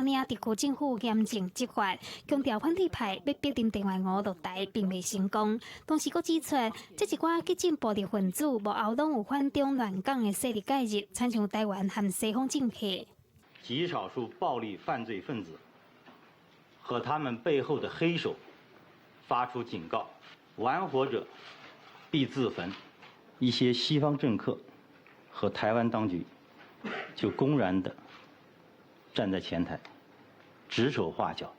領特區政府嚴正執法，強調反對派欲逼林鄭月娥落台並未成功。同時，閣指出，這一寡激進暴力分子幕後攏有反中亂港的勢力介入，親像台灣和西方政客。極少數暴力犯罪分子和他們背後的黑手發出警告：玩火者必自焚。一些西方政客和台灣當局就公然的站在前台，指手畫腳。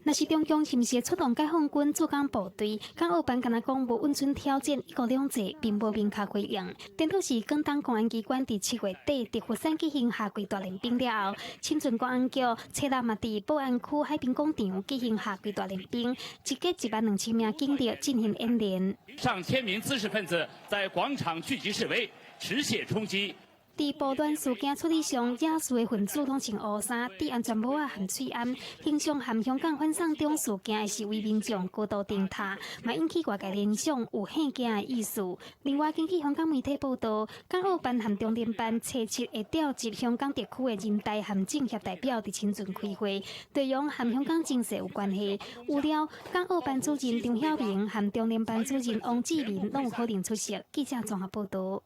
若是中共是毋是出動解放軍駐港部隊？港澳辦敢若講無允准挑戰一國兩制，並無明確回應。顛倒是廣東公安機關佇7月底佇佛山舉行夏季大練兵了後，深圳公安局初六嘛佇寶安區海濱廣場舉行夏季大練兵，集結1萬2千名警力進行演練。上千名滋事分子在廣場聚集示威，持械衝擊。佇暴亂事件處理上，惹事的分子攏穿烏衫、戴安全帽仔含喙罨，形象和香港反送中事件的示威民眾高度重疊，嘛引起外界聯想有嚇驚的意思。另外，根據香港媒體報道，港澳辦和中聯辦初七會調集香港特區的人大和政協代表佇深圳開會，內容和香港情勢有關係。預料港澳辦主任張曉明和中聯辦主任王志民攏有可能出席。記者綜合報道。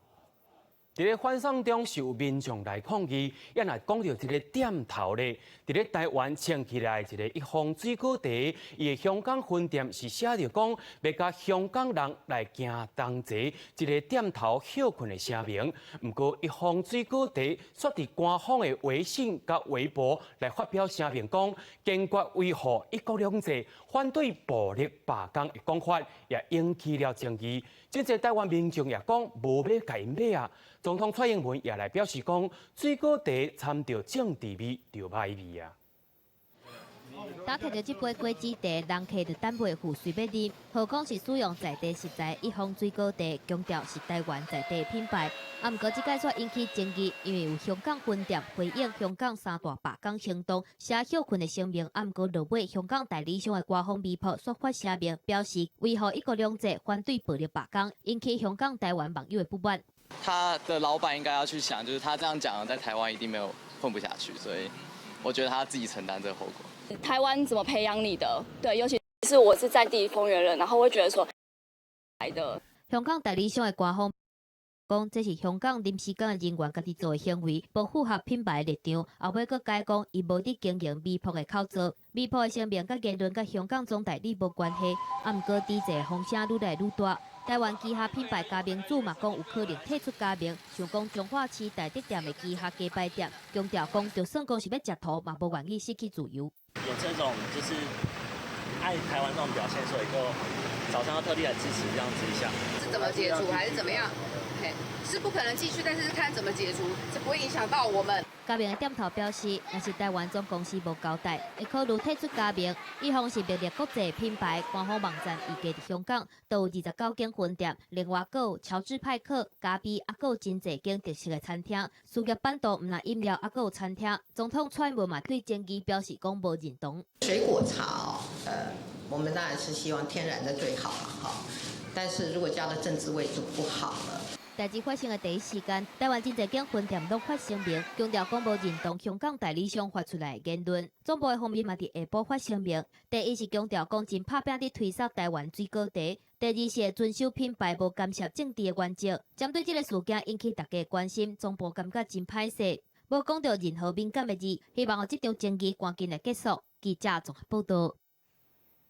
佇咧反送中是有民眾來抗議，也若講著這个店頭咧，佇咧台灣穿起來一个一方水果茶，伊的香港分店是寫著講欲佮香港人來行同齊，這个店頭歇睏的聲明。毋過一方水果茶煞佇官方的微信佮微博來發表聲明，講堅決維護一國兩制，反對暴力罷工的講法，也引起了爭議。真濟台灣民眾也講無欲共𪜶買啊。總統蔡英文也來表示講，水果茶摻著政治味就歹味啊。當提著這杯果子茶，人客就等袂赴，隨欲啉。號講是使用在地食材一方水果茶，強調是台灣在地品牌。啊，毋過這擺煞引起爭議，因為有香港分店回應香港三大罷工行動，寫歇睏的聲明。啊，毋過落尾香港代理商的官方微博煞發聲明，表示維護一國兩制，反對暴力罷工，引起香港台灣網友的不滿。他的老闆應該要去想，就是他這樣講，在台灣一定沒有混不下去，所以我覺得他自己承擔這個後果。台灣怎麼培養你的？對，尤其是我是在地豐原人，然後會覺得說來的。香港代理商的官方講，這是香港臨時工的人員家己做的行為，無符合品牌立場。後尾閣改講，伊無佇經營微博的口座，微博的聲明佮言論佮香港總代理無關係。啊，毋過指責風聲愈來愈大。台灣旗下品牌嘉明煮嘛講有可能退出加盟，像講彰化市大德店的旗下雞排店，強調講就算講是欲食塗，嘛無願意失去自由。有這種就是愛台灣這種表現，所以就早上要特地來支持這樣子一下。是怎麼解除還是怎麼樣？嘿，是不可能繼續，但是看怎麼解除，這不會影響到我們。加盟的店頭表示，若是台灣總公司無交代，會考慮退出加盟。一方是名列國際品牌，官方網站預計佇香港都有29間分店，另外閣有喬治派克、咖啡，啊，閣有真濟間特色的餐廳。事業版圖毋但飲料，啊，閣有餐廳。總統蔡英文嘛對爭議表示講無認同。水果茶哦，我們當然是希望天然的最好了哈，但是如果加了政治味就不好了。代誌發生的第一時間，台灣真濟間分店攏發聲明，強調講無認同香港代理商發出來的言論。總部的方面嘛佇下晡發聲明，第一是強調講真拍拚佇推捒台灣水果茶，第二是會遵守品牌無干涉政治的原則。針對這个事件引起大家關心，總部感覺真歹勢，無講著任何敏感的字，希望予這場爭議趕緊來結束。記者綜合報道。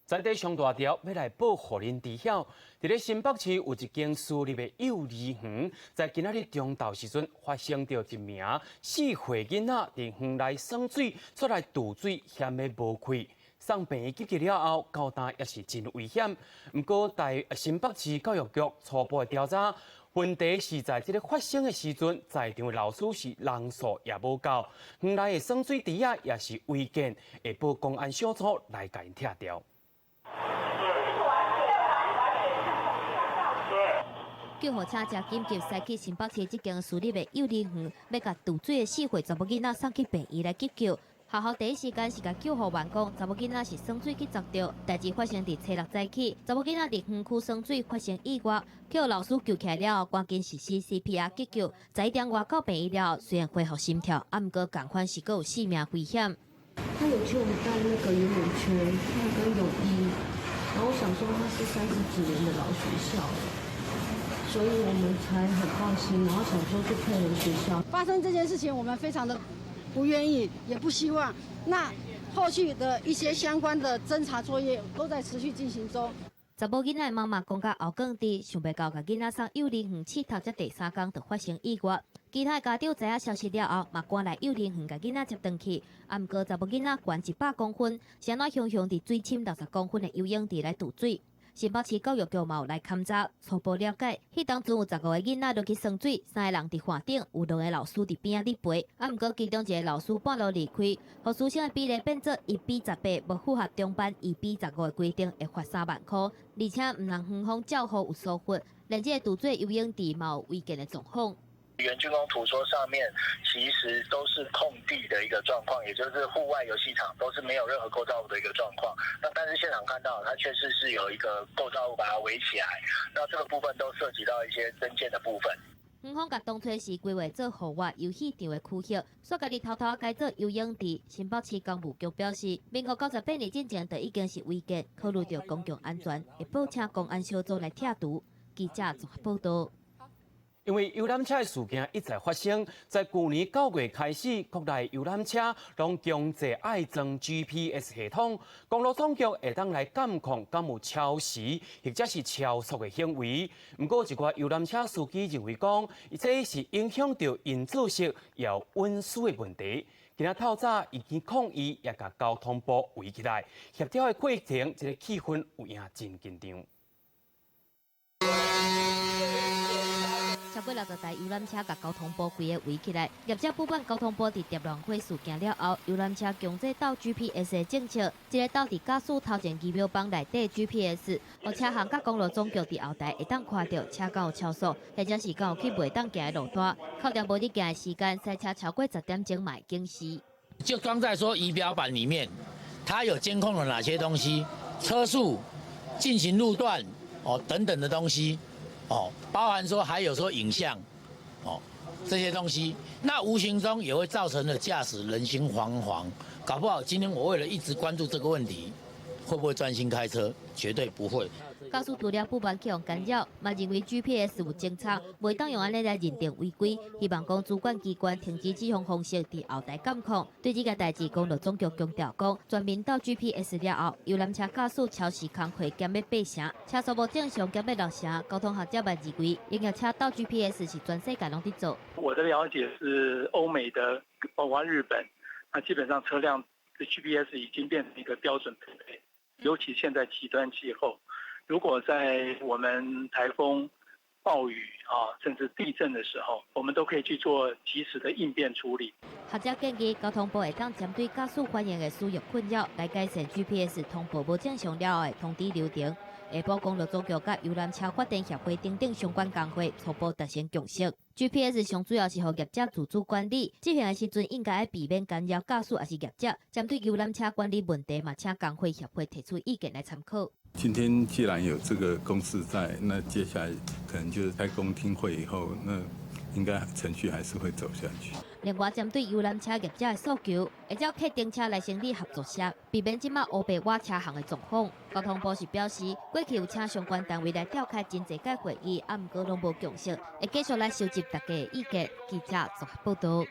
在地上大條欲來報予恁知曉，佇咧新北市有一間私立的幼兒園，在今仔日中晝時陣發生著一名4歲囡仔佇園內耍水，煞來墜水，險欲無氣，送病院急救了後，到今也是真危險。毋過，在新北市教育局初步的調查，問題是在這个發生的時陣，在場的老師是人數也無夠，園內的耍水池仔也是違建，會報公安小組來共𪜶拆掉。救護車誠緊急駛去新北市這間私立的幼兒園，欲共墜水的4歲查某囡仔送去病院來急救。學校第一時間是共救護員講，查某囡仔是耍水去砸著，代誌發生佇初六早起，查某囡仔佇園區耍水發生意外，予老師救起來了後，趕緊實施 CPR 急救。11點外到病院了後，雖然恢復心跳，啊，毋過仝款是閣有性命危險。他有請我們戴那個游泳圈，跟泳衣，然後我想說他是三十幾年的老學校，所以我們才很放心，然後想說就配合學校。發生這件事情，我們非常的不願意，也不希望。那後續的一些相關的偵查作業都在持續進行中。查某囡仔的媽媽講甲後降佇，想袂到共囡仔送幼兒園試讀，才第三工就發生意外。其他家長知影消息了後，嘛趕來幼兒園共囡仔接轉去。啊，毋過查某囡仔懸100公分，是按怎雄雄佇水深60公分的游泳池來渡水？新北市教育局嘛有來勘查，初步了解，彼當陣有15個囡仔落去耍水，三个人佇岸頂，有兩个老師佇邊仔咧陪。啊，毋過其中一个老師半路離開，予師生的比例變做1比18，無符合中班1比15的規定，會罰3萬箍，而且毋通園方照護有疏忽，連這个渡水游泳池嘛有違建的狀況。原竣工圖說上面其實都是空地的一個狀況，也就是戶外遊戲場都是沒有任何構造物的一個狀況。那但是現場看到，它確實是有一個構造物把它圍起來。那這個部分都涉及到一些增建的部分。園方共當初時規劃做戶外遊戲場的區域，煞家己偷偷改做游泳池。新北市工務局表示，民國98年進前就已經是違建，考慮著公共安全，會報請公安小組來拆除。記者綜合報導。因為遊覽車的事件一再發生，在舊年9月開始，國內遊覽車攏強制愛裝 GPS 系統，公路總局會當來監控敢有超時或者是超速的行為。毋過，一寡遊覽車司機認為講，這是影響著𪜶做事有隱私的問題。今仔透早已經抗議，也共交通部圍起來，協調的過程，這个氣氛有影真緊張。超過60台遊覽車共交通部規个圍起來，業者不滿交通部佇蝶戀花事件了後，遊覽車強制鬥 GPS 的政策，這个鬥佇駕駛頭前儀表板內底 GPS，予車行佮公路總局佇後台會當看著車敢有超速，或者是敢有去袂當行的路段，扣掉無咧行的時間，賽車超過10點鐘嘛會警示。就裝在說儀表板裡面，它有監控了哪些東西，車速、進行路段哦等等的東西。哦，包含說還有說影像，哦，這些東西，那無形中也會造成了駕駛人心惶惶，搞不好今天我為了一直關注這個問題，會不會專心開車？絕對不會。駕駛除了不滿去予干擾，嘛認為 GPS 有偵測，袂當用按呢來認定違規。希望講主管機關停止這項方式佇後台監控。對這个代誌，公路總局強調講，全面鬥 GPS 了後，遊覽車駕駛超時工課減欲八成，車速無正常減欲六成。交通學者嘛認為，營業車鬥 GPS 是全世界攏佇做。我的了解是歐美的，包括日本，那基本上車輛的 GPS 已經變成一個標準配備，尤其現在極端氣候。如果在我們颱風、暴雨啊，甚至地震的時候，我們都可以去做及時的應變處理。學者建議，交通部會當針對駕駛反應的使用困擾，來改善 GPS 通報無正常了後的通知流程。下晡公路總局佮遊覽車發展協會等等相關工會初步達成共識。GPS 上主要是予業者自主管理，執行的時陣應該愛避免干擾駕駛抑是業者。針對遊覽車管理問題，嘛請工會協會提出意見來參考。今天既然有這個共識在，那接下來可能就是開公聽會以後，那應該程序還是會走下去。另外，針對遊覽車業者的訴求，會照客訂車來成立合作社，避免這馬烏白倚車行的狀況。交通部是表示，過去有請相關單位來召開真濟屆會議，啊，毋過攏無共識，會繼續來收集大家的意見。記者綜合報導。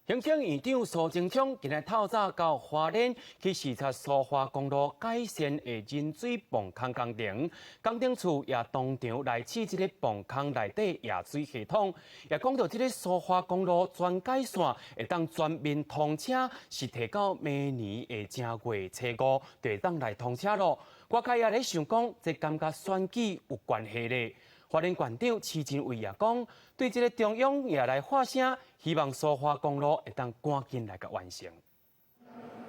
行政院長蘇貞昌今日透早到花蓮去視察蘇花公路改善的引水泵孔工程，工程處也當場來試這个泵孔內底溢水系統，也講到這个蘇花公路全改線會當全面通車，是提到明年的正月初五就會當來通車囉。外界也咧想講，這敢佮選舉有關係咧？花蓮縣長徐榛蔚也講，對這个中央也來發聲，希望蘇花公路會當趕緊來共完成。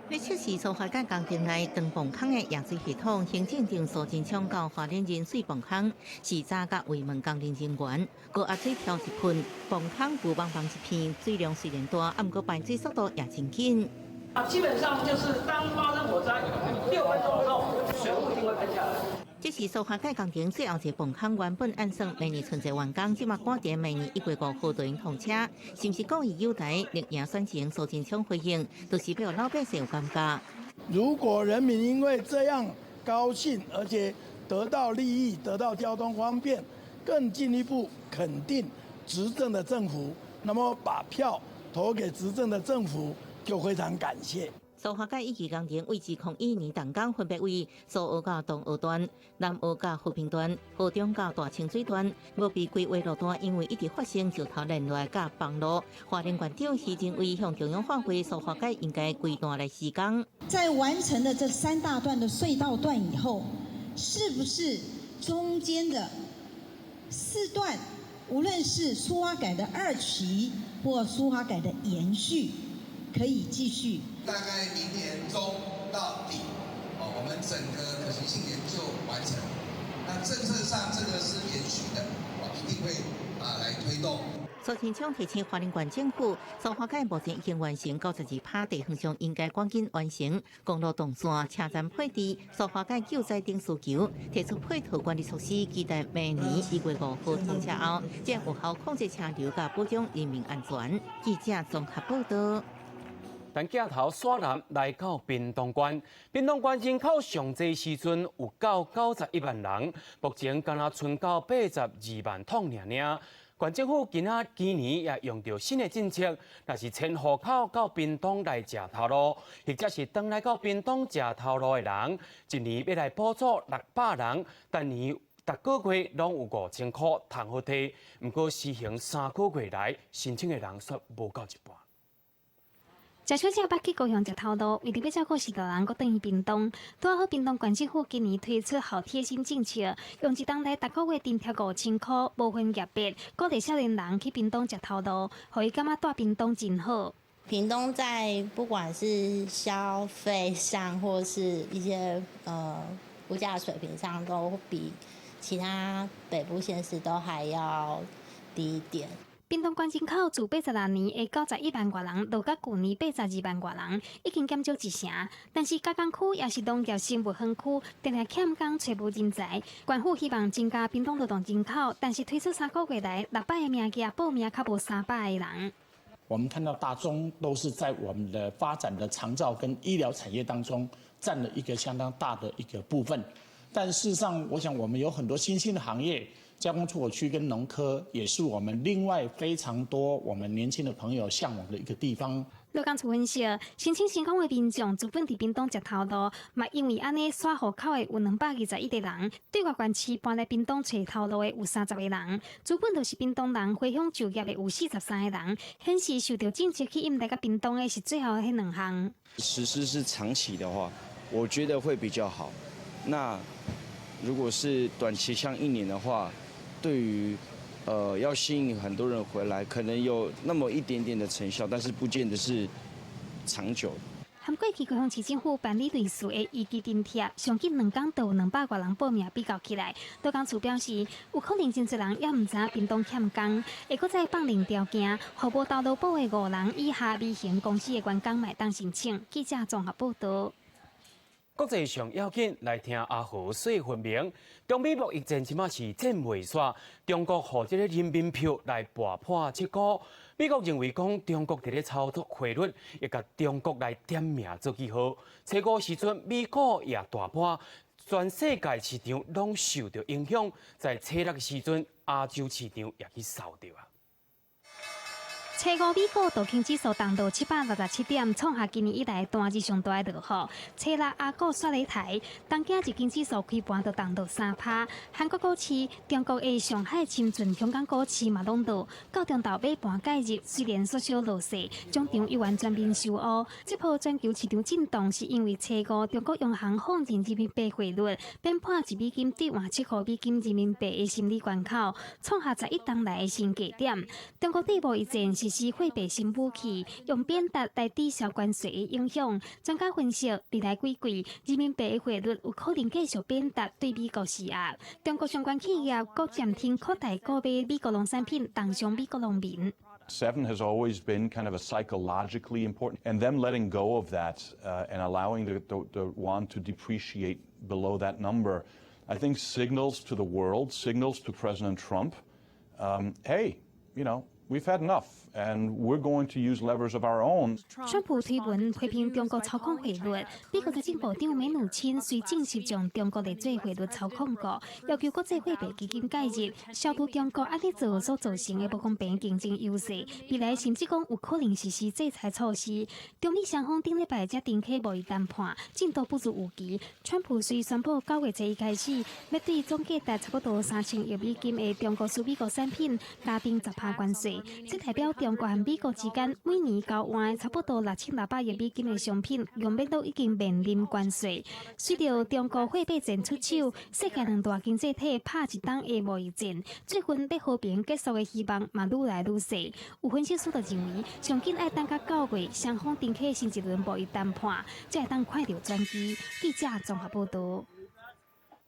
欲測試蘇花改工程內長泵孔的溢水系統，行政長蘇貞昌到花蓮引水泵孔視察，佮慰問工程人員。高壓水柱一噴，泵孔霧茫茫一片，水量雖然大，啊，毋過排水速度也真緊。啊，基本上就是當發生火災6分鐘之後，水霧一定會噴下來。這是蘇花改工程最後一個泵腔，原本按算明年春節完工，這馬趕佇明年1月5號就通車，是毋是故意誘台力贏選情？蘇貞昌回應，就是予老百姓有感覺。如果人民因為這樣高興，而且得到利益，得到交通方便，更進一步肯定執政的政府，那麼把票投給執政的政府，就非常感謝。蘇花改一期工程為2021年動工，分別為蘇澳到東澳段、南澳到和平段、河中到大清水段。無被規劃路段，因為一直發生石頭連落來佮崩路。花蓮縣長徐榛蔚向中央喊話，蘇花改應該規段來施工。在完成了這三大段的隧道段以後，是不是中間的四段，無論是蘇花改的二期或蘇花改的延續，可以繼續？大概明年中到底，哦，我們整個可行性研究完成。那政策上這個是延續的，哦，一定會啊來推動。蘇貞昌提醒花蓮縣政府，蘇花改目前已經完成92%，地方上應該趕緊完成公路動線、車站配置、蘇花改救災等需求，提出配套管理措施，期待明年1月5號通車後，才有效控制車流，佮保障人民安全。記者綜合報道。但鏡頭煞南來到屏東縣，屏東縣人口上濟時陣有到91萬人，目前敢若賰到82萬通爾爾。縣政府今年也用著新的政策，若是遷戶口到屏東來食頭路，或者是轉來到屏東食頭路的人，一年欲來補助600人，逐年逐個月攏有5000箍通好提。毋過實行3個月來，申請的人卻無夠一半。食小食捌去高雄食頭路，為著欲照顧序大人，閣轉去屏東。拄好屏東縣政府今年推出好貼心政策，用一冬來逐個月津貼5000箍，無分業別，鼓勵少年人去屏東食頭路，予伊感覺蹛屏東真好。屏東在不管是消費上，或是一些物價水平上，都比其他北部縣市都還要低一點。屏東縣人口自86年的91萬外人，落甲舊年82萬外人，已經減少一成。但是加工區也是農業生物園區，定定欠工揣無人才。縣府希望增加屏東勞動人口，但是推出3個月來，600个名額報名較無300個人。我們看到大宗都是在我們的發展的長照跟醫療產業當中佔了一個相當大的一個部分。但事實上，我想我們有很多新興的行業。加工出口區跟農科也是我們另外非常多我們年輕的朋友嚮往的一個地方。勞工處分析，申請成功的民眾資本佇屏東食頭路，嘛因為按呢徙戶口的有221個人，對外縣市搬來屏東揣頭路的有30個人，資本就是屏東人回鄉就業的有43個人，顯示受著政策吸引來到屏東的是最後彼兩項。實施是長期的話，我覺得會比較好。那如果是短期像一年的話，對於，要吸引很多人回來，可能有那麼一點點的成效，但是不見得是長久。含過去高雄市政府辦理類似的移居津貼，上緊2工就有200外人報名比較起來，勞工處表示，有可能真濟人猶毋知影屏東欠工，會閣再放寬條件，予無投勞保的五人以下微型公司的員工嘛會當申請。記者綜合報道。國際上要緊來聽阿和說分明，中美貿易戰這馬是戰未煞，中國予這个人民幣來跋破7箍。美國認為講中國佇咧操作匯率，會共中國來點名做記號。初五時陣，美股也大破，全世界市場攏受著影響。在初六的時陣，亞洲市場也去掃著啊。初五美股道瓊指數重落767點，創下今年以來單日上大的落幅。初六亞股煞咧刣，東京日經指數開盤就重落3%。韓國股市、中國的上海、深圳、香港股市嘛攏落。到中晝尾盤介入，雖然縮小落勢，終場猶原全面收烏。這波全球市場震盪，是因為初五中國央行放任人民幣匯率貶破1美金兌換7箍美金人民幣的心理關口，創下11冬來的新低點。中國對貿易戰實施貨幣新武器，用貶值來抵消關稅的影響。專家分析，未來幾季人民幣的匯率有可能繼續貶值，對美國施壓。中國相關企業閣暫停擴大購買美國農產品，重傷美國農民。 Seven has always been kind of a psychologically important, and them letting go of that and allowing the yuan to depreciate below that number I think signals to the world, signals to President Trump, hey, we've had enough, and we're going to use levers of our own. 川普推文批評中國操控匯率，美國財政部長梅努欽隨正式將中國列做匯率操控國，要求國際貨幣基金介入，消除中國按呢做所造成的無公平競爭優勢。未來甚至講有可能實施制裁措施。中美雙方頂禮拜才重啟貿易談判，進度不如預期。川普隨宣布9月初一開始，欲對總價值差不多3000億美金的中國輸美國產品加徵10%關稅。這代表中國和美國之間每年交換差不多6600億美金的商品，用免都已經面臨關稅。隨著中國貨幣戰出手，世界兩大經濟體拍一冬的貿易戰，最近欲和平結束的希望嘛愈來愈細。有分析師就認為，上緊愛等到9月雙方重啟新一輪貿易談判，才會當看著轉機。記者綜合報導。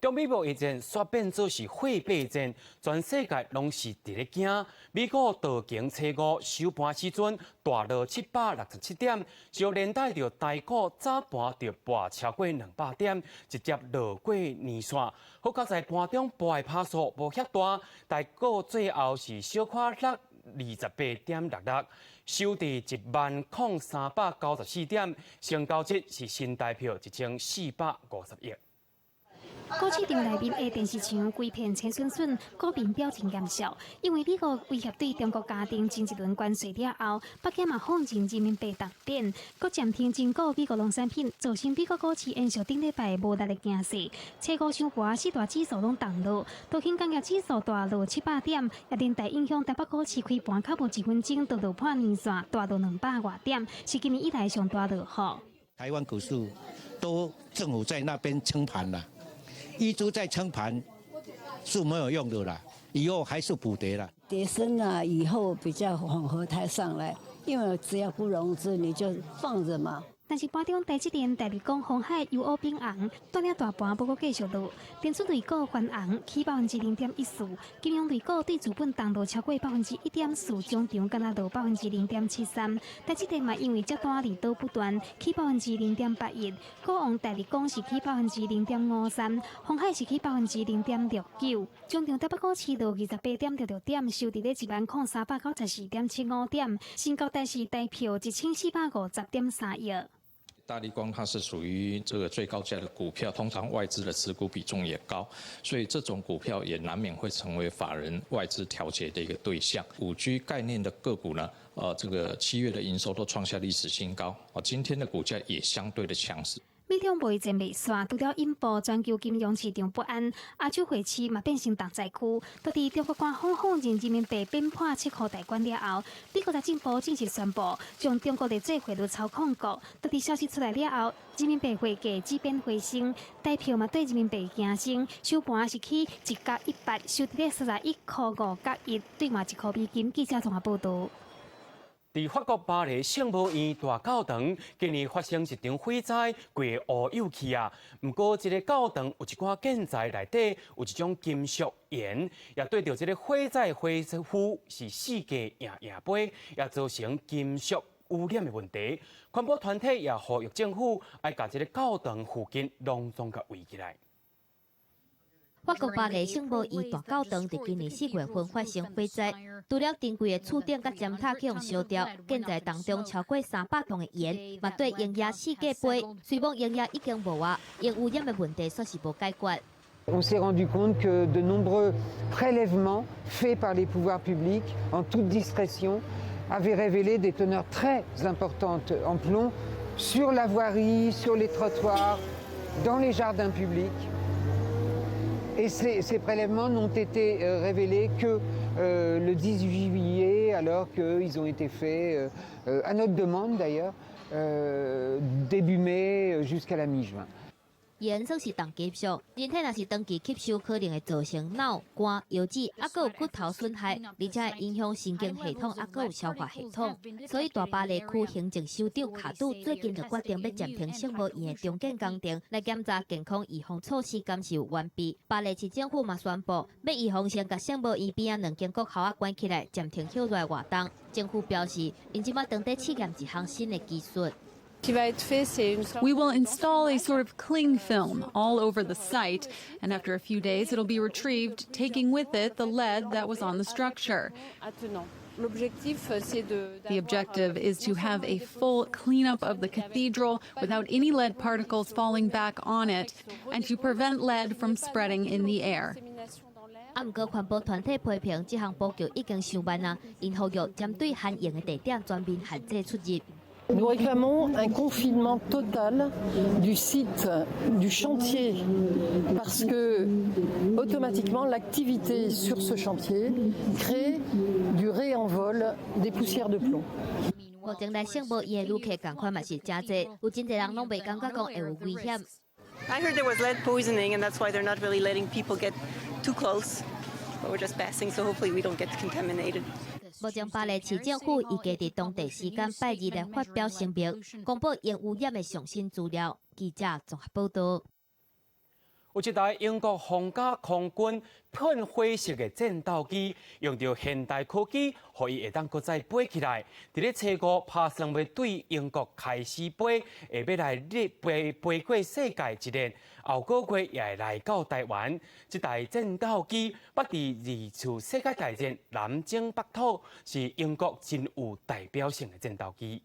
中美貿易戰煞變做是貨幣戰，全世界攏是佇咧驚。美股道瓊初五收盤時陣大落767點，就連帶著台股早盤就跋超過200點，直接落過年線。好佳哉盤中跋的趴數無遐大，台股最後是小可落28.66，收佇10,394點，成交值是新台票1450億。股市場內面的電視牆規片青筍筍，股民表情嚴肅，因為美國威脅對中國加徵新一輪關稅了後，北京嘛放任人民幣重貶，閣暫停進口美國農產品，造成美國股市延續頂禮拜無力的走勢。初五收盤四大指數攏重落，道瓊工業指數大落700點，也連帶影響台北股市開盤較無一分鐘就落破年線，大落200外點，是今年以來上大落雨。台灣股市都政府在那邊撐盤啦。一直在撐盤是沒有用的啦，以後還是補跌啦。跌深了以後比較緩和才上來，因為只要不融資，你就放着嘛。但是盤中台積電、大立光、鴻海、友歐變紅，斷了大盤，不過繼續落。電子類股翻紅，起0.14%；金融類股對資本重落超過1.4%，終場敢若落0.73%。台積電嘛，因為接單利多不斷，起0.81%。股王大立光是起0.53%，鴻海是起0.69%。終場台北股市落28.66點，收佇咧10,394.75點，成交值是台票1450.3億。大立光它是屬於這個最高價的股票，通常外資的持股比重也高，所以這種股票也難免會成為法人外資調節的一個對象。5G 概念的個股呢，這個7月的營收都創下歷史新高，啊，今天的股價也相對的強勢。美中貿易戰未煞，除了引爆全球金融市場不安，亞洲匯市嘛變成重災區。就佇中國官方否認人民幣貶破7塊大關了後，美國財政部正式宣布將中國列做匯率操控國。就佇消息出來了後，人民幣匯價止貶回升，台票嘛對人民幣行升，收盤是起1角18，收佇咧31塊5角1，兌換1塊美金。記者綜合報導。佇法國巴黎聖母院大教堂，今年發生一場火災，規个烏有去啊！毋過，這个教堂有一寡建材內底有一種金屬鹽，也對著這个火災火灰是四界搖搖飛，也造成金屬污染的問題。環保團體也呼籲政府愛共這个教堂附近攏總共圍起來。法國巴黎聖母院大教堂佇今年4月份發生火災，除了珍貴的柱頂佮尖塔去予燒掉，建材當中超過300噸的鹽，嘛綴煙霧四界飛。雖罔煙霧已經無啊，鹽污染的問題煞是無解決。 On s'est rendu compte que de nombreux prélèvements faits par les pouvoirs publics en toute discrétion avaient révélé des teneurs très importantes en plomb sur la voirie, sur les trottoirs, dans les jardins publics. Et ces prélèvements n'ont été révélés que le 18 juillet, alors qu'ils ont été faits, à notre demande d'ailleurs, début mai jusqu'à la mi-juin. 鹽算是重金屬，人體若是長期吸收，可能會造成腦、肝、腰子，抑閣有骨頭損害，而且會影響神經系統，抑閣有消化系統。所以大巴黎區行政首長卡杜最近就決定欲暫停聖母院的重建工程，來檢查健康預防措施敢是有完備。巴黎市政府嘛宣布，欲預防性共聖母院邊仔兩間國校仔關起來，暫停歇落活動。政府表示，𪜶這馬正佇試驗一項新的技術。We will install a sort of cling film all over the site, and after a few days it'll be retrieved, taking with it the lead that was on the structure. The objective is to have a full cleanup of the cathedral without any lead particles falling back on it and to prevent lead from spreading in the air. 啊，毋過環保團體批評這項補救已經傷慢啊，𪜶呼籲針對含鉛的地點全面限制出入。 Nous réclamons un confinement total du site, du chantier, parce que automatiquement l'activité sur ce chantier crée du réenvol des poussières de plomb. 目前來聖母院的旅客仝款嘛是誠濟，有真濟人攏袂感覺講會有危險。 I heard there was lead poisoning, and that's why they're not really letting people get too close. But we're just passing, so hopefully we don't get contaminated. 目前巴黎市政府預計佇當地時間拜二來發表聲明，公布鉛污染的上新資料。記者綜合報道。有一台英國皇家空軍噴火式的戰鬥機，用著現代科技，予伊會當閣再飛起來。佇咧初五拍算欲對英國開始飛，會欲來飛飛過世界一輪，後個月也會來到台灣。這台戰鬥機捌佇二次世界大戰南征北討，是英國真有代表性的戰鬥機。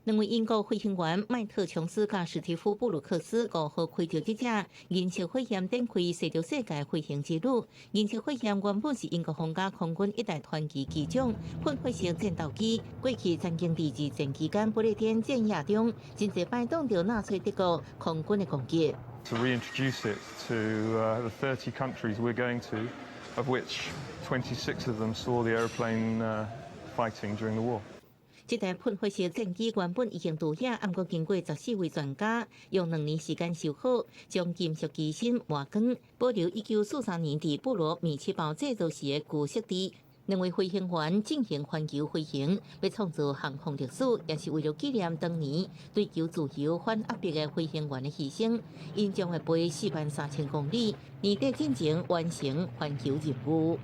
兩位英國飛行員麥特瓊斯佮史蒂夫布魯克斯5號開著這隻銀色火焰展開西著世界飛行之旅。銀色火焰原本是英國皇家空軍一代傳奇機種噴火式戰鬥機，過去曾經佇二戰期間不列顛戰役中，真濟擺擋著納粹德國空軍的攻擊。 To reintroduce it to the 30 countries we're going to, of which 26 of them saw the aeroplane fighting during the war. 這台噴火式戰機原本已經拄遐，毋過經過14位專家用2年時間修好，將金屬機身磨光，保留1943年佇布羅米奇堡製造時的舊設置。兩位飛行員進行環球飛行，欲創造航空歷史，也是為了紀念當年追求自由反壓迫的飛行員的犧牲。𪜶將會飛43,000公里，年底進前完成環球任務。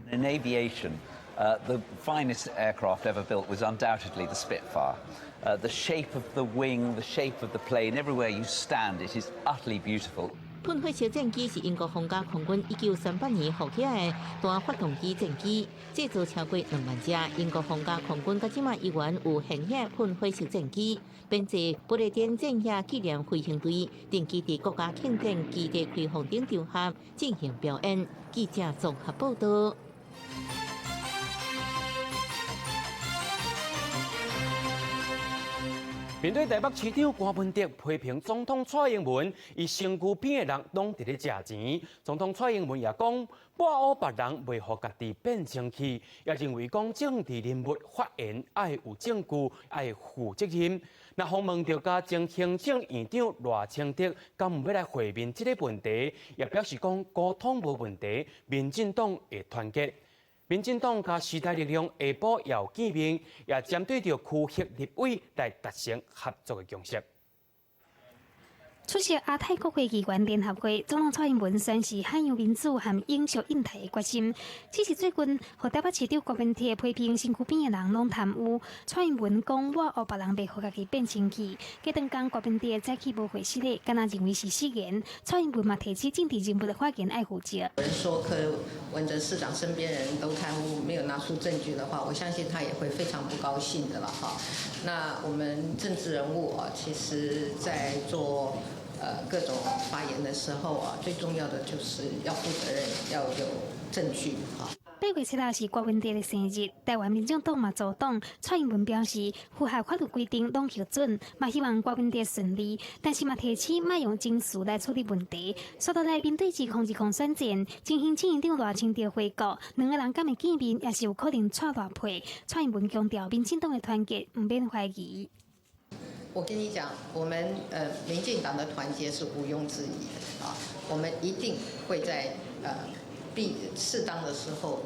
In aviation, the finest aircraft ever built was undoubtedly the Spitfire. The shape of the wing, the shape of the plane, everywhere you stand, it is utterly beautiful. 噴火式戰機是英國皇家空軍1938年復起的單發動機戰機，製造超過2萬隻。英國皇家空軍到這馬依然有現役噴火式戰機，編制不列顛戰役紀念飛行隊，定期佇國家慶典基地開放頂場合進行表演。記者綜合報道。面對台北市長柯文哲批評總統蔡英文，伊身軀邊的人攏佇咧食錢。總統蔡英文也講，抹烏別人袂予家己變清氣，也認為講政治人物發言愛有證據，愛負責任。若訪問著佮前行政院長賴清德，敢有欲來會面這個問題，也表示講溝通無問題，民進黨會團結。民進黨佮時代力量下晡也有見面，也針對著區域立委來達成合作的共識。出席亞太國會議員聯合會，總統蔡英文宣示海洋民主和永續印太的決心。只是最近，予台北市長柯文哲批評身軀邊的人攏貪污。蔡英文講抹烏別人袂予家己變清氣。隔頓工柯文哲早起無會失禮，敢若認為是失言。蔡英文嘛提醒政治人物的發言愛負責。有人說柯文哲市長身邊人都貪污，沒有拿出證據的話，我相信他也會非常不高興的了哈。那我們政治人物啊，其實在做各種發言的時候啊，最重要的就是要負責任，要有證據哈。8月7號是柯文哲的生日，台灣民眾黨嘛組黨，蔡英文表示符合法律規定攏核准，嘛希望柯文哲順利，但是嘛提醒莫用情緒來處理問題。說到來面對2020選戰，前行政院長賴清德回國，兩个人敢會見面，也是有可能掣大批。蔡英文強調，民進黨的團結毋免懷疑。我跟你講，我們民進黨的團結是毋庸置疑的啊，我們一定會在必適當的時候，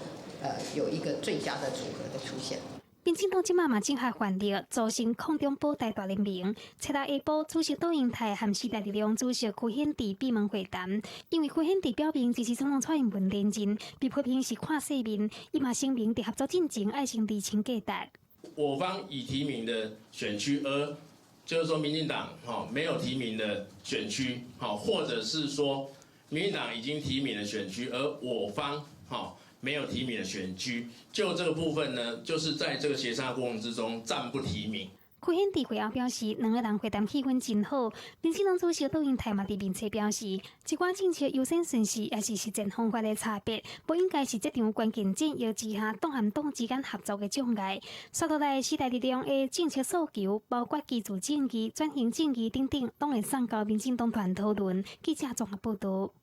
有一個最佳的組合的出現。民進黨這馬嘛正合奮力組成空中保台大聯盟。七日下晡，主席杜英泰和時代力量主席柯顯智閉門會談，因為柯顯智表明支持總統蔡英文連任，被批評是看世面，伊嘛聲明佇合作進前愛先釐清價值。我方已提名的選區，而就是說民進黨吼沒有提名的選區，吼或者是說民進黨已經提名的選區，而我方吼沒有提名的選區，就這個部分呢，就是在這個協商過程之中暫不提名。柯顯智會後表示，兩个人會談氣氛真好。民進黨主席杜英台嘛佇面冊表示，一寡政策優先順序抑是實踐方法的差別，無應該是這場關鍵戰役之下黨和黨之間合作的障礙。紲落來時代力量的政策訴求，包括居住正義、轉型正義等等，攏會送交民進黨團討論。記者綜合報導。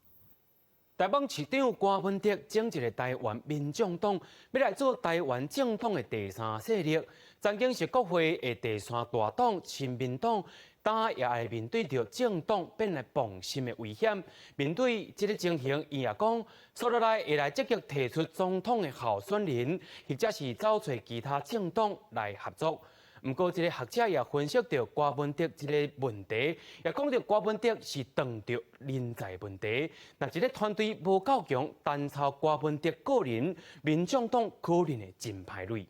台北市長柯文哲組一个台灣民眾黨，欲來做台灣政黨的第三勢力。曾經是國會的第三大黨親民黨，今也會面對著政黨變來磅心的危險。面對這个情形，伊也講，紲落來會來積極提出總統的候選人，或者是走揣其他政黨來合作。毋過，這个學者也分析著柯文哲這个問題，也講著柯文哲是撞著人才問題。若這个團隊無夠強，單靠柯文哲個人，民眾黨可能會真歹累。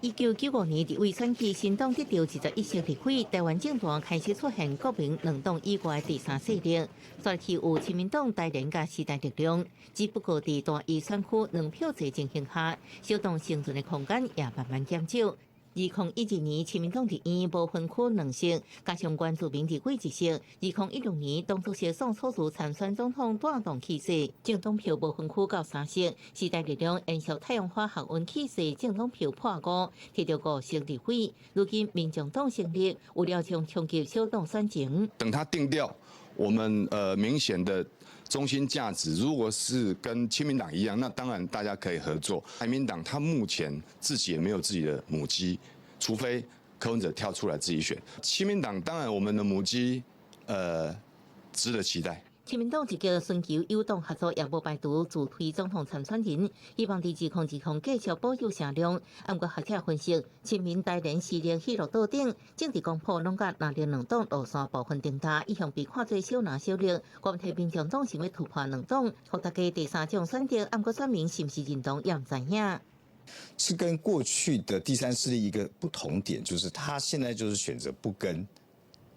1995年立委選舉，新黨得著21席立委，台灣政壇開始出現國民兩黨以外第三勢力，再去有親民黨、台聯佮時代力量。只不過佇單一選區兩票制情形下，小黨生存的空間也慢慢減少。2012年，親民黨佇院無分區兩席，加上原住民立委一席。2016年，黨主席宋楚瑜參選總統，帶動氣勢，政黨票無分區到三席。時代力量延續太陽花學運氣勢，政黨票破五，摕著五席立委。如今民眾黨成立，有料將衝擊小黨選情。等他定調，我們明顯的中心價值，如果是跟親民黨一樣，那當然大家可以合作。台民黨他目前自己也沒有自己的母雞，除非柯文哲跳出來自己選。親民黨當然我們的母雞，值得期待。親民黨積極尋求友黨合作，也無排除自推總統參選人，希望佇2020繼續保有聲量。毋過學者分析，親民台聯勢力彼落桌頂，政治光譜攏佮藍綠兩黨路線部分重疊，一向被看做小藍小綠。問題民眾黨想欲突破兩黨，予大家第三種選擇，毋過選民是毋是認同也毋知影。是跟過去的第三勢力一個不同點，就是他現在就是選擇不跟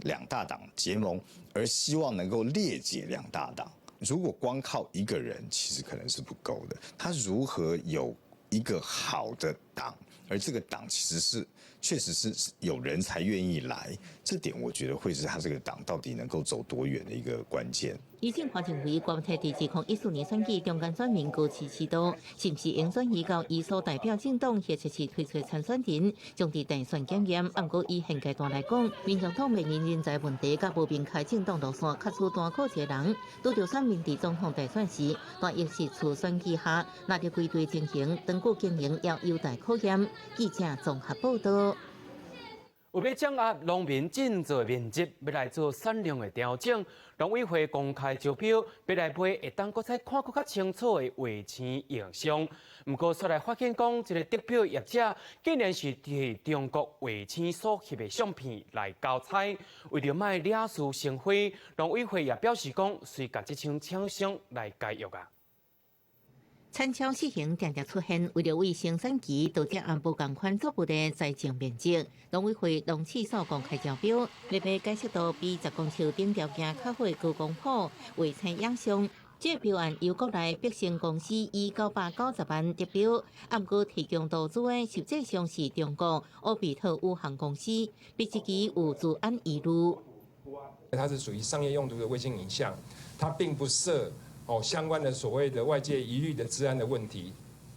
兩大黨結盟，而希望能夠裂解兩大黨。如果光靠一個人，其實可能是不夠的。他如何有一個好的黨，而這個黨其實是確實是有人才願意來，這點我覺得會是他這個黨到底能夠走多遠的一個關鍵。以前看認為，柯文哲佇2014年選舉中間選民高支持度，是毋是應轉移到伊所代表政黨，或者是推出參選人，將佇大選檢驗。毋過以現階段來講，民眾黨面臨人才問題，佮無明確政黨路線，較輸單靠一个人。拄著選民佇總統大選時，單一席次選舉下，納入歸隊情形，長久經營也有待考驗。記者綜合報導。為欲掌握農民種作面積，欲來做產量的調整，農委會公開招標，欲來買會當閣再看閣較清楚的衛星影像。毋過，煞來發現講，這个得標業者竟然是佇中國衛星所翕的相片來交差，為著莫惹事生非，農委會也表示講，隨共這間廠商來解約啊。產銷失衡定定出現，為著為生產期導致按無仝款作物的栽種面積，農委會農試所公開招標，欲買解析度比10公尺頂條件較好的高光譜衛星影像。這個標案由國內必勝公司以990萬得標，毋過提供圖資的實際上是中國歐比特有限公司，對這支有資安疑慮。它是屬於商業用途的衛星影像，它並不設相關的所謂的外界疑慮的資安的問題。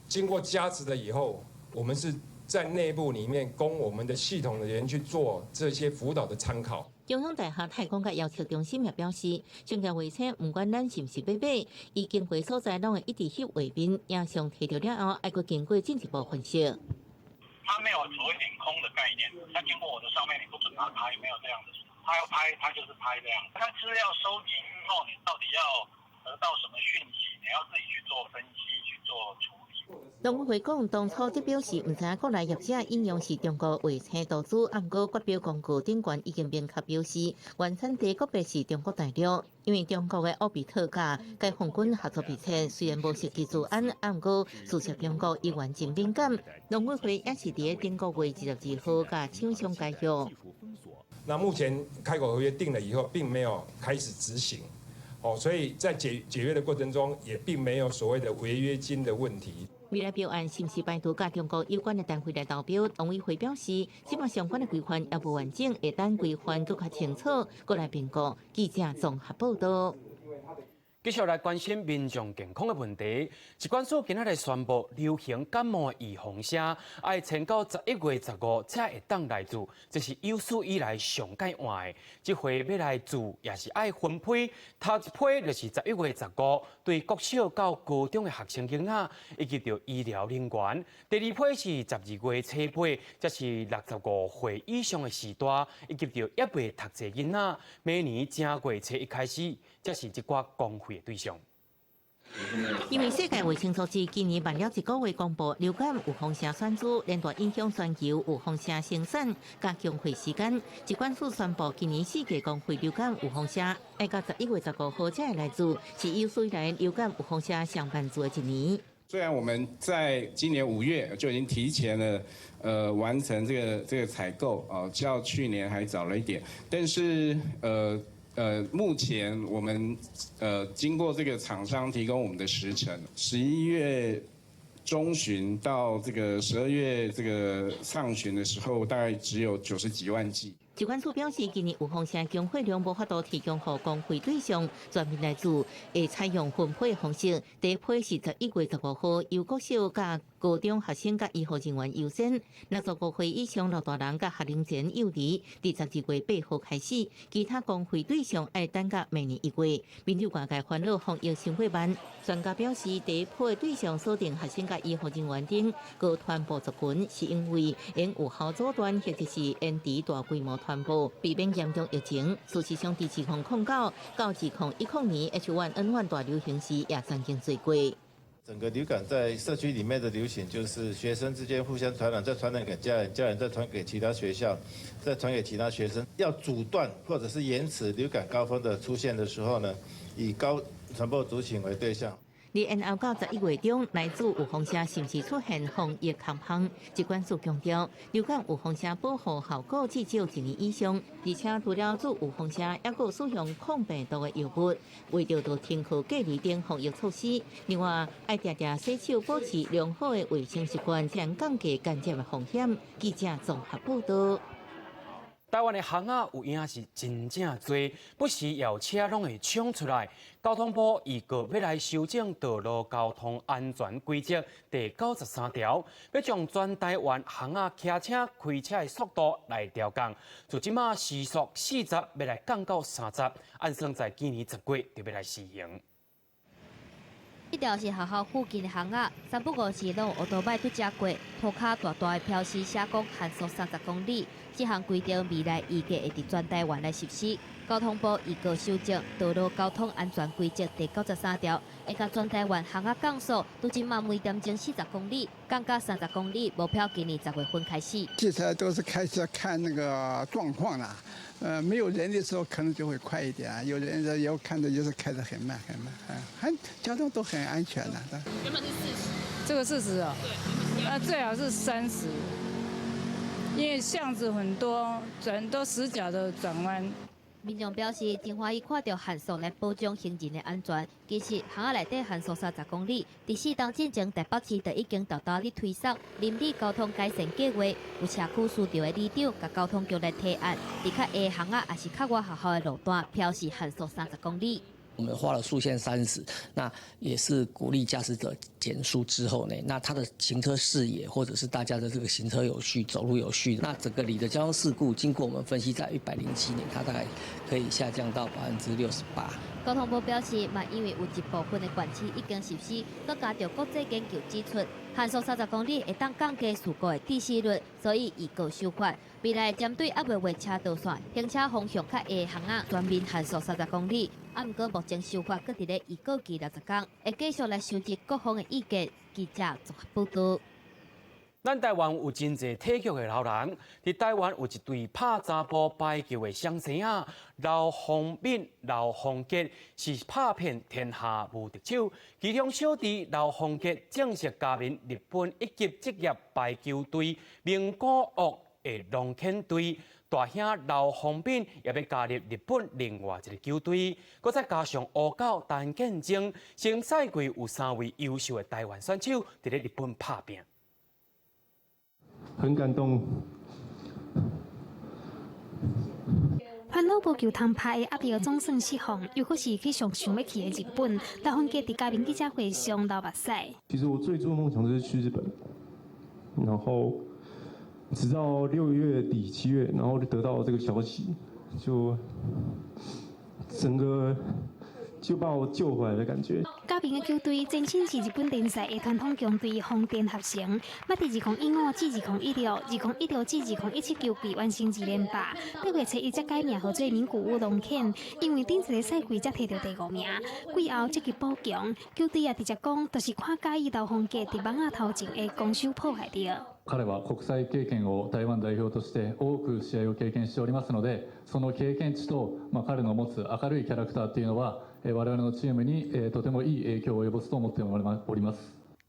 經過加值了以後，我們是在內部裡面供我們的系統的人去做這些輔導的參考。中央大學太空佮遙測中心也表示，商業衛星毋管咱是毋是欲買，伊經過所在攏會一直翕畫面，影像提著了後，愛閣經過進一步分析。他沒有所謂領空的概念，他經過我的上面，你不准他拍，沒有這樣的。他要拍，他就是拍這樣。他資料收集之後，你到底要得到什麼訊息？你要自己去做分析，去做處理。農委會講，當初得標時，毋知影國內業者引用是中國衛星投資，毋過決標公告頂懸已經明確表示，原產地國別是中國大陸。因為中國的奧比特佮解放軍合作密切，雖然無實際資安，毋過事實中國依然真敏感。農委會也是佇頂個月22號共廠商解約。那目前開口合約定了以後，並沒有開始執行，哦，所以在解約的過程中，也並沒有所謂的違約金的問題。未來標案是毋是排除佮中國有關的單位來投標？農委會表示，這馬相關的規範猶無完整，會等規範閣較清楚，閣來評估。記者綜合報道。繼續來關心民眾健康的問題。疾管署今仔日宣布，流行感冒的預防針，愛撐到11月15才會當來注，這是有史以來上蓋晚的。這回欲來注也是愛分批，頭一批就是11月15，對國小到高中的學生囡仔，以及著醫療人員。第二批是12月初8，這是65歲以上的序大，以及著猶未讀冊囡仔。明年正月初一開始，才是這寡公費的對象。因為世界衛生組織今年慢了一個月公布流感預防針選注，連帶影響全球預防針生產佮供貨時間。疾管署宣布，今年四季公費流感預防針，愛到11月15號才會來注，是有史以來流感預防針上慢注的一年。雖然我們在今年5月就已經提前了，完成這個採購，哦，較去年還早了一點，但是，目前我們經過這個廠商提供我們的時程，11月中旬到這個12月這個上旬的時候，大概只有90幾萬劑。疾管署表示，今年預防針供貨量無法度提供予公費對象全面來注，會採用分批方式。第一批是11月15號，由國小佮高中學生佮醫護人員優先；65歲以上老大人佮學齡前幼兒，佇12月8號開始。其他公費對象愛等到明年1月。面對外界煩惱防疫生活慢，專家表示，第一批的對象鎖定學生佮醫護人員等高傳播族群，是因為𪜶有效阻斷或者是延遲大規模傳播，避免嚴重疫情。事實上，佇2009到2010年 H1N1 大流行時，也曾經做過。整個流感在社區裡面的流行，就是學生之間互相傳染，再傳染給家人，家人再傳給其他學校，再傳給其他學生。要阻斷或者是延遲流感高峰的出現的時候呢，以高傳播族群為對象。延後到11月中來注預防針，是毋是出現防疫空窗？疾管署強調，流感預防針保護效果至少一年以上，而且除了注預防針，猶閣使用抗病毒的藥物，為著著停課隔離等防疫措施。另外，愛定定洗手，保持良好的衛生習慣，才能降低感染的風險。記者綜合報道。台灣的巷仔有影是真正濟，不時有車攏會衝出來。交通部預告欲來修正道路交通安全規則第93條，欲將全台灣巷仔騎車開車的速度來調降，從這馬時速40，欲來降到30，按算在今年10月就欲來施行。這條是學校附近的巷仔，三不五時攏有歐多擺對遮過，塗跤大大的標示寫講限速30公里。這項規定未來預計會佇全台灣來實施。交通部預告修正道路交通安全規則第93條，會共全台灣巷仔降速，拄這馬每點鐘40公里，降到30公里，目標今年10月份開始。汽車都是開車看那個狀況啦，沒有人的時候可能就會快一點，有人的要看的就是開得很慢很慢，很交通都很安全的。原本是40，這個40啊，對，啊最好是三十，因為巷子很多，轉都死角的轉彎。民眾表示真歡喜看著限速來保障行人的安全。其實巷仔內底限速30公里，佇4冬進前台北市就已經沓沓咧推捒鄰里交通改善計劃，有社區需求的里長共交通局來提案，佇較下巷仔抑是較外學校的路段，標示限速三十公里。我們畫了速限三十，那也是鼓勵駕駛者減速之後呢，那他的行車視野或者是大家的這個行車有序、走路有序，那整個里的交通事故，經過我們分析，在107年，它大概可以下降到68%。交通部表示，嘛因為有一部分的縣市已經實施，閣加著國際研究指出，限速三十公里會當降低事故的致死率，所以預告修法。未來針對猶未畫車道線、行車方向較狹的巷仔，全面限速三十公里。啊，毋過目前修法閣佇咧預告期60工，會繼續來收集各方的意見。記者綜合報道。咱台灣有真濟體育的老人，佇台灣有一對拍查埔排球的雙生仔，劉宏敏、劉宏傑是拍遍天下無敵手。其中小弟劉宏傑正式加盟日本一級職業排球隊名古屋的龍犬隊。大兄劉宏敏也欲加入日本另外一个球隊，閣再加上烏狗陳建忠，新賽季有三位優秀的台灣選手佇咧日本拍拚。很感動。煩惱無球通拍的壓力總算釋放，又閣是去上想欲去的日本。劉宏傑佇嘉賓記者會上流目屎。其實我最初夢想就是去日本，然後直到6月底7月，然後就得到這個消息，就整個就把我救回來的感覺。嘉賓的球隊前身是日本聯賽的傳統強隊風田合成，捌佇2015至2016、2016至2017球季完成二連霸。8月7日才改名號做名古屋龍犬，因為頂一個賽季才提著第五名，季後積極補強。球隊也直接講，就是看佮意劉宏傑佇網仔頭前的攻守破壞力。彼は國際経験を台灣代表として多く試合を経験しておりますので、その経験値とまあ彼の持つ明るいキャラクターっていうのは、我々のチームにとてもいい影響を及ぼすと思っております。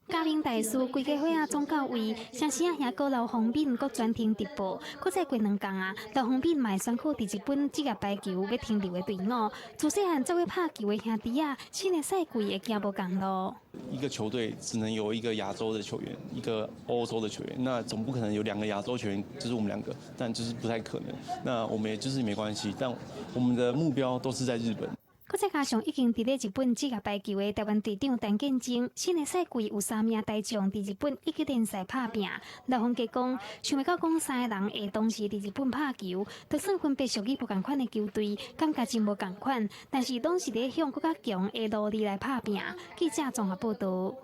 嘉明大師規家伙仔總到位，雙生仔兄哥劉宏敏閣全程直播。閣再過兩工啊，劉宏敏嘛會宣布佇日本職業排球欲停留的隊伍。自細漢做伙拍球的兄弟仔，新的賽季會行無仝路。一個球隊只能有一個亞洲的球員，一個歐洲的球員，那總不可能有兩個亞洲球員，就是我們兩個，但就是不太可能。那我們也就是沒關係，但我們的目標都是在日本。閣再加上已經佇咧日本職業排球的台灣隊長陳建忠，新的賽季有三名台將佇日本一級聯賽拍拚。劉宏傑講，想袂到講三个人會同時佇日本拍球，就算分別屬於無仝款的球隊，感覺真無仝款，但是攏是咧向閣較強的努力來拍拚。記者綜合報道。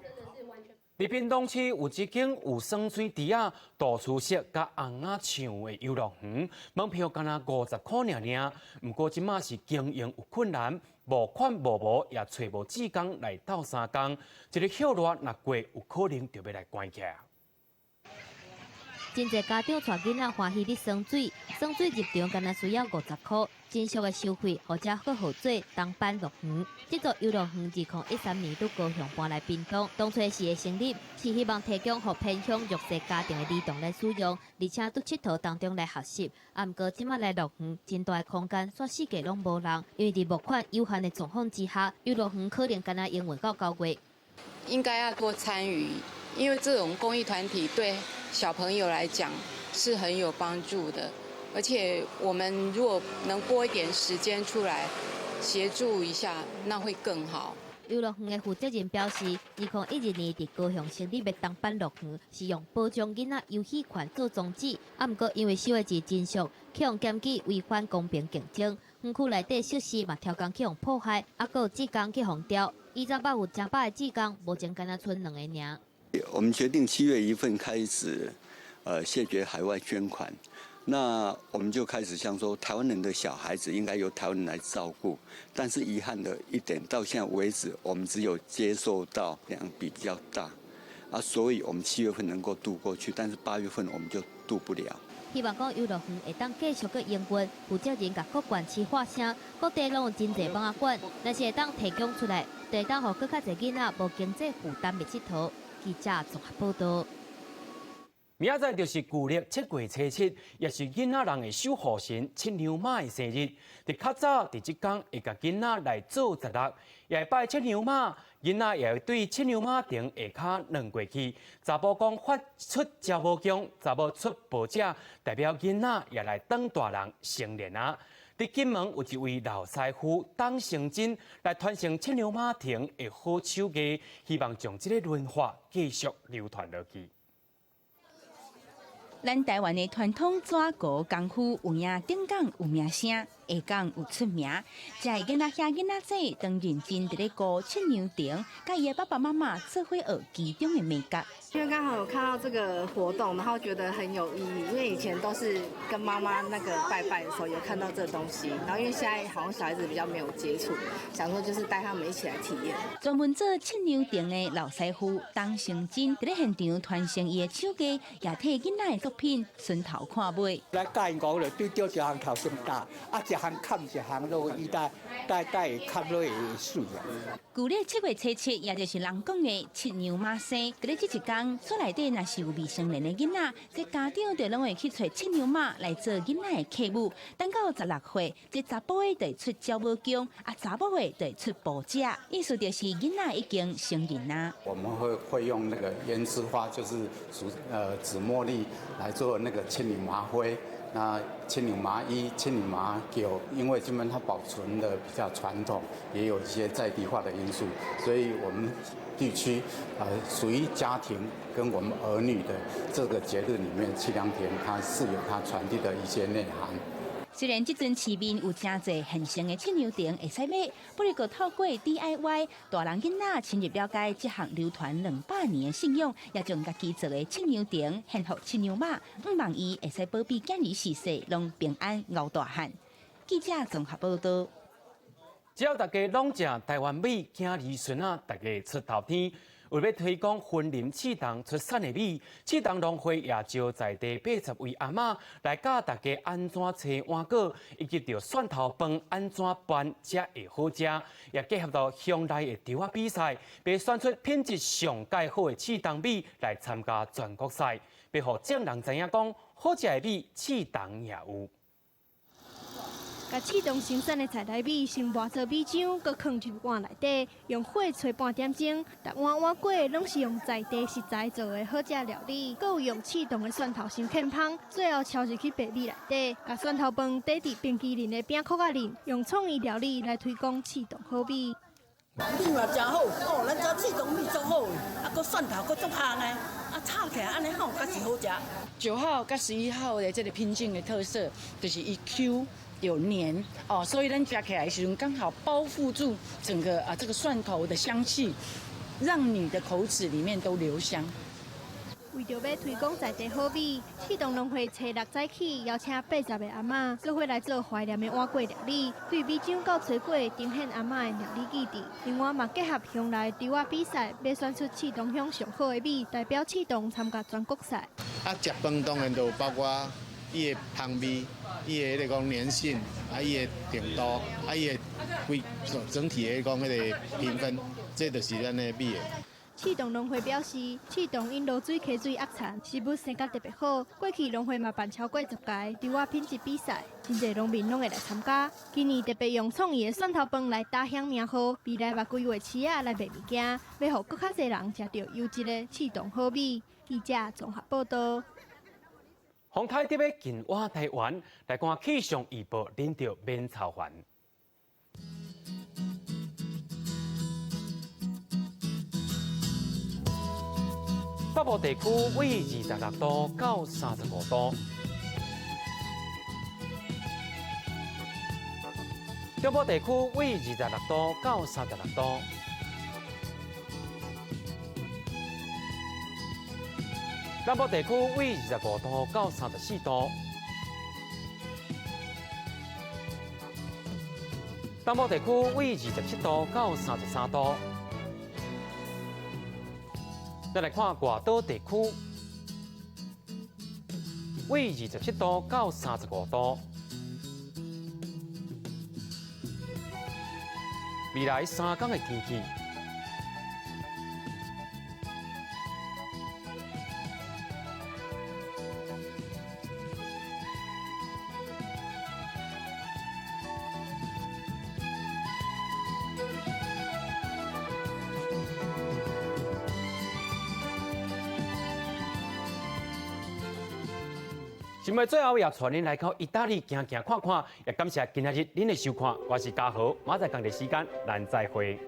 佇屏東市有一間有酸水池仔、杜厝色佮尪仔牆的遊樂園，門票干焦50箍爾爾。毋過這馬是經營有困難，募款無無，也揣無志工來鬥相共。這个歇熱若過，有可能就欲來關起來。真濟家長帶囡仔歡喜咧耍水，耍水入場干焦需要50箍，真俗的收費，予這閣號做東板樂園。這座遊樂園2013年佇高雄搬來屏東，當初時的成立是希望提供予偏鄉弱勢家庭的兒童來使用，而且佇𨑨迌當中來學習。啊，毋過這馬來樂園，真大的空間，煞四界攏無人，因為佇募款有限的狀況之下，遊樂園可能干焦營運到9月。應該要多參與，因為這種公益團體對小朋友來講是很有幫助的，而且我們如果能撥一點時間出來協助一下，那會更好。遊樂園的負責人表示，2012年佇高雄成立的東板樂園是用保障囡仔遊戲權做宗旨，啊，毋過因為收的錢真俗，去予檢舉違反公平競爭，園區內底設施嘛刁工去予破壞，啊，閣有志工去予刁，以前捌有成百个志工，目前干焦賰兩个爾。我們決定7月1份開始，謝絕海外捐款。那我們就開始想說，台灣人的小孩子應該由台灣人來照顧。但是遺憾的一點，到現在為止，我們只有接受到兩筆比較大，啊，所以我們7月份能夠度過去，但是8月份我們就度不了。希望講遊樂園會當繼續閣營運，負責人共各縣市喊聲，各地攏有真濟網仔館，若是會當提供出來，就會當予閣較濟囡仔無經濟負擔的𨑨迌。記者綜合報道。明仔載就是舊曆7月初7，也是囡仔人的守護神七娘媽的生日。佇較早佇這工會共囡仔來做十六，也會拜七娘媽，囡仔也會對七娘媽亭下跤轉過去。查埔講發出查某姜，查某出婆者，代表囡仔也來當大人成年啊。佇金門有一位老師傅董成真來傳承七娘媽亭的好手藝，希望將這个文化繼續流傳落去。咱台灣的傳統紙糊功夫有影頂港有名聲，下港有出名。遮的囡仔兄囡仔姊當認真佇咧顧七娘亭，佮伊的爸爸媽媽做伙學其中的眉角。因為剛好有看到這個活動，然後覺得很有意義。因為以前都是跟媽媽那個拜拜的時候有看到這個東西，然後因為現在好像小孩子比較沒有接觸，想說就是帶他們一起來體驗。專門做七娘亭的老師傅董成真，佇咧現場傳承伊的手藝，也替囡仔的作品順頭看尾。來教𪜶講就對著一項頭先教，啊一項砍一項落，伊大大大會砍落會媠啊。舊曆7月初7，也就是人講的七娘媽生，佇咧這一工，厝內底若是有未成年的囡仔，這家長就攏會去揣七娘媽來做囡仔的客母。等到16歲，這查埔的就會出鳥母公，啊查某的就會出婆姐，意思就是囡仔已經成人啦。我們會用那個胭脂花，就是屬紫茉莉來做那個牽牛麻灰。那牽牛麻衣、牽牛麻轎，因為這邊它保存的比較傳統，也有一些在地化的因素，所以我們地區屬於家庭跟我們兒女的這個節日裡面，七娘亭它是有它傳遞的一些內涵。雖然這陣市面有誠濟現成的七娘亭會使買，不過透過 DIY，大人囡仔深入了解這項流傳200年的信仰，也將家己做的七娘亭獻予七娘媽，向望伊會使保庇囝兒序細攏平安熬大漢。記者綜合報道。只要大家攏食台灣米，囝兒孫仔大家出頭天。為欲推廣雲林刺桐出產的米，刺桐農會也招在地80位阿嬤來教大家按怎切碗粿，以及著蒜頭飯按怎拌才會好食。也結合到鄉內的稻仔比賽，欲選出品質上蓋好的刺桐米來參加全國賽，欲予眾人知影講，好食的米，刺桐也有。共刺桐生產的在地米先磨做米漿，閣囥入碗內底，用火炊半點鐘。逐碗碗粿攏是用在地食材做的好食料理，閣有用刺桐的蒜頭先劵芳，最後澆入去白米內底，共蒜頭飯底佇冰淇淋的餅殼仔裡，用創意料理來推廣刺桐好米。米嘛誠好，哦，咱遮刺桐米足好，啊，閣蒜頭閣足香的，啊，炒起來按呢吼，閣是好食。9號佮11號的這個品種的特色，就是伊 Q 又黏哦，所以咱食起來的時陣剛好包覆住整個啊這個蒜頭的香氣，讓你的口齒裡面都留香。為著欲推廣在地好米，刺桐農會初六早起邀請80個阿嬤，做伙來做懷念的碗粿料理，對米漿到炊粿，呈現阿嬤的料理技藝。另外嘛，結合鄉內稻仔比賽，欲選出刺桐鄉上好的米，代表刺桐參加全國賽。啊，食飯當然就包括伊的香味、伊的彼個講黏性，啊，伊的程度，啊，伊的規整體的講彼個評分，這就是咱的米的。刺桐農會表示，刺桐因濁水溪水壓產，食物生甲特別好。過去農會嘛辦超過10屆稻仔品質比賽，真濟農民攏會來參加。今年特別用創意的蒜頭飯來打響名號，未來嘛規劃市仔來賣物件，欲予閣較濟人食著優質的刺桐好米。記者綜合報道。風颱特欲近倚台灣，來看氣象預報，恁就免操煩。北部地區為26度到35度，中部地區為26度到36度，南部地區為25度到34度，東部地區為27度到33度。再來看外島地區，為27度到35度。未來3天的天氣。新聞最後也帶恁來到意大利行行看看，也感謝今仔日恁的收看，我是嘉豪，明仔載仝個時間，咱再會。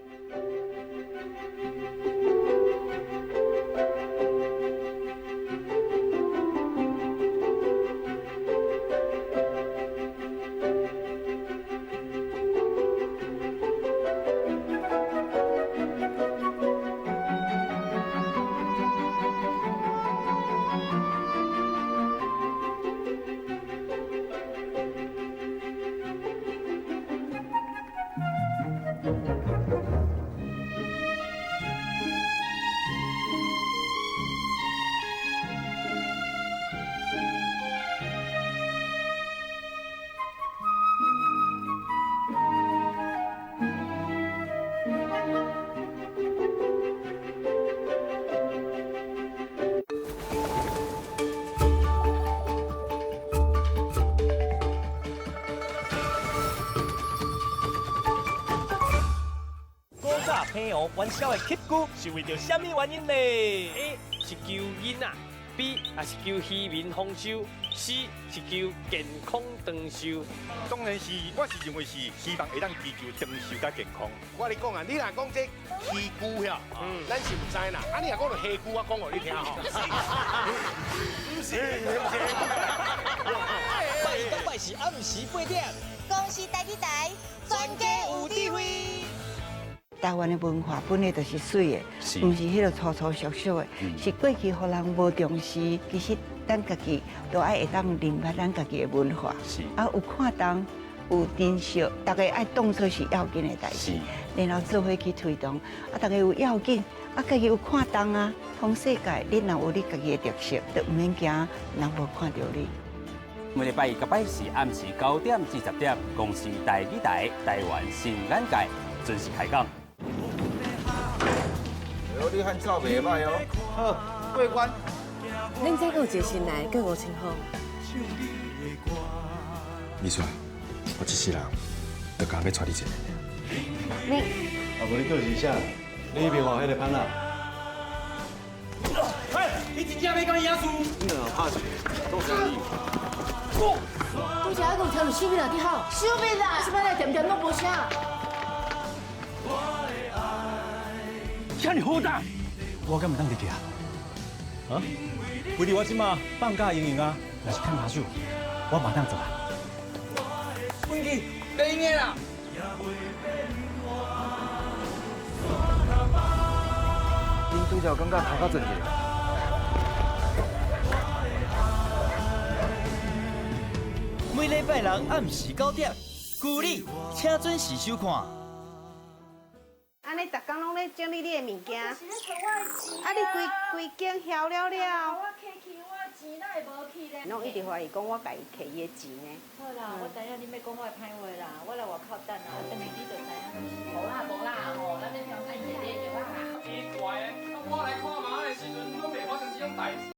元宵的乞龟是为著啥物原因呢？A 是求囡仔，B 也是求渔民丰收，C 是求健康长寿。当然是，我是认为是希望会当祈求长寿佮健康。我跟你讲啊，你若讲这起龟遐，咱是毋知啦。啊，你若讲著虾龟，我讲予你听吼。毋是，毋是。拜一到拜四暗时8点，公视台语台，全家有智慧。台湾的文化本来就是媠的，毋是彼个粗粗俗俗的，是过去予人无重视。其实咱家己都爱会当认捌咱家己的文化，啊，有看重，有珍惜，大家爱当作是要紧的代志，然后做伙去推动。啊，大家有要紧，啊，家己有看重啊，通世界，你若有你家己的特色，就毋免惊人无看著你。每礼拜一、拜四暗时9点至10点，公视台语台台湾新眼界准时开讲。你汉走袂歹哦，好，过关。恁这阁有一个新来，叫吴清风。美雪，我这世人就干欲娶你一个。你，啊，无你叫是啥？你彼边看彼个潘啊？哎，你真正欲共伊赢输？你两个拍一个，做生意。拄才还阁有听著手臂啦，伫吼，手臂啦，啥物来点点拢无声。遮尔好胆，我敢毋当入去啊？啊？为了我这马放假营营啊，若是欠下手，我嘛当做啊。文记，别用的啦。恁拄才感觉头壳转一下？每礼拜六暗时9点，旧里，请准时收看。按呢，逐工拢咧整理你的物件，啊，你规规间晓了了。我摕去我钱哪会无去咧？拢一直怀疑讲我共伊摕伊的钱呢。好啦，我知影你欲讲我的歹话啦，我来外口